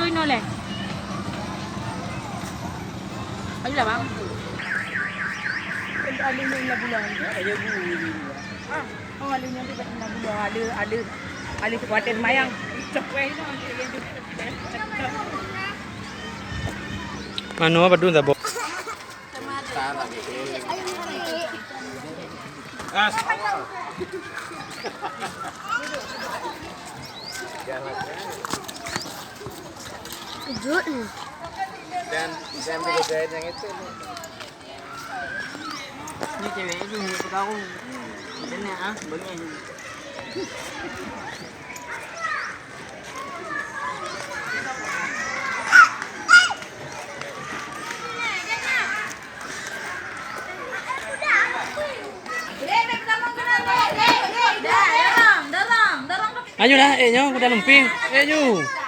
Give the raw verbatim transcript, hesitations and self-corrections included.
Inoe lé. Ayolah, Bang. Ada nyoe lah bulan. Ah, oh, ada nyoe lah bulan. Ada, ada, ada kuatir mayang. Cok weh, no. Manoe padum tabok. Kejut ni. Dan, dan bila saya yang itu ni. Ni cewek itu ni pekarung. Macam ni ah, bengeng. Ayolah, eh, nyoe kuda lumping. Eh, nyoe.